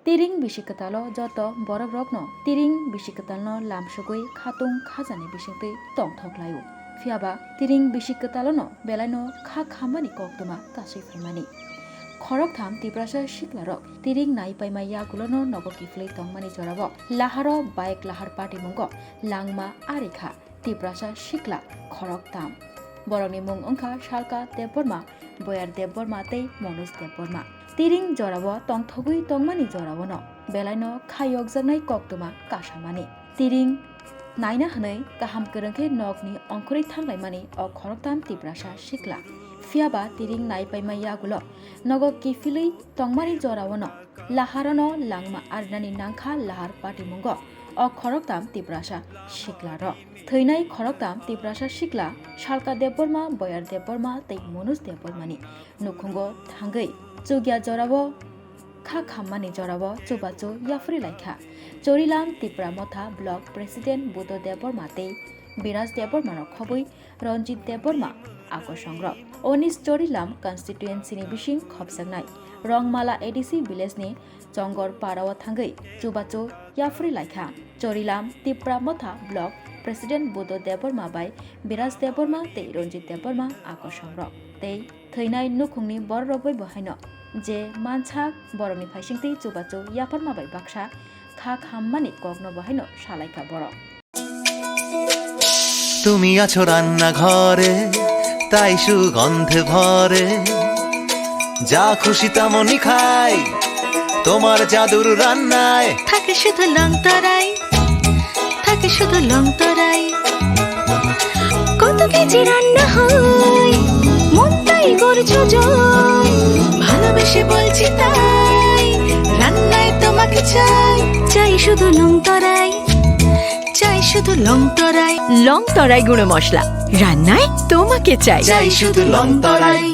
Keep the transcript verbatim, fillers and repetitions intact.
Tiring bisi kwtalo joto borokrokno tiring bisi kwtalno lamsugwi khatung khajani bisingtwi tongthok laio. Phiyaba tiring bisi kwtalono belaino kha khammani koktwma kasui phaimani. Khoroktham Tiprasa siklarok tiring nai paima yagulono nogo kiphilwi tongmani jorao laharo bike lahar patimungo langma ari kha Tiprasa sikla khoroktham. Borokni mung wngkha Salka Debbarma, Boyar Debbarma tei Manoj Debbarma. Tiring jorao tongthogwi tongmani joraono belaino khayokjaknai koktwma kasamani. Tiring naina hwnwi kaham kwrwng khe nokni ongkhorwi thanglaimani o khoroktham Tiprasa sikla. Phiyaba tiring nai paima yagulo nogo kiphilwi tongmani joraono laharono langma arinani nangkha lahar patimungo o khoroktham Tiprasa siklarok. Thwinai khoroktham Tiprasa sikla Salka Debbarma, Boyar Debbarma tei Manoj Debbarmani nukhungo thangwi chukya jorao kha khammani jorao chubachu yapharwi laikha. Chorilam Tipra Motha Block President Buddho Debbarma tei Biraj Debbarmarok khobwi Ranjit Debbarma akosongrok. Onis Chorilam constituency ni bising khopjaknai Rongmala A D C village ni Chongor Parao thangwi chubachu yapharwi laikha. Chorilam Tipra Motha Block President Buddho Debbarma bai Biraj Debbarma tei Ranjit Debbarma akosongrok tei thwinai nukhungni bororok bai bo haino je mansak borokni phaisingtwi chubachu yapharma bai baksa kha khammani kokno bo haino salaikha borok. তুমি আছো রান্নাঘরে, তাই সুগন্ধে ভরে। যা খুশি তেমনই খাই, তোমার জাদুর রান্নায়। থাকে শুধু লং তরাই, থাকে শুধু লং তরাই। কত কেজি রান্না হয়, মনটাই করছো জয়। ভালোবেসে বলছি তাই, রান্নায় তোমাকে চাই। চাই শুধু লং তরাই, চাই শুধু লং তরাই। লং তরাই গুঁড়ো মশলা, রান্নায় তোমাকে চাই। চাই শুধু লং তরাই।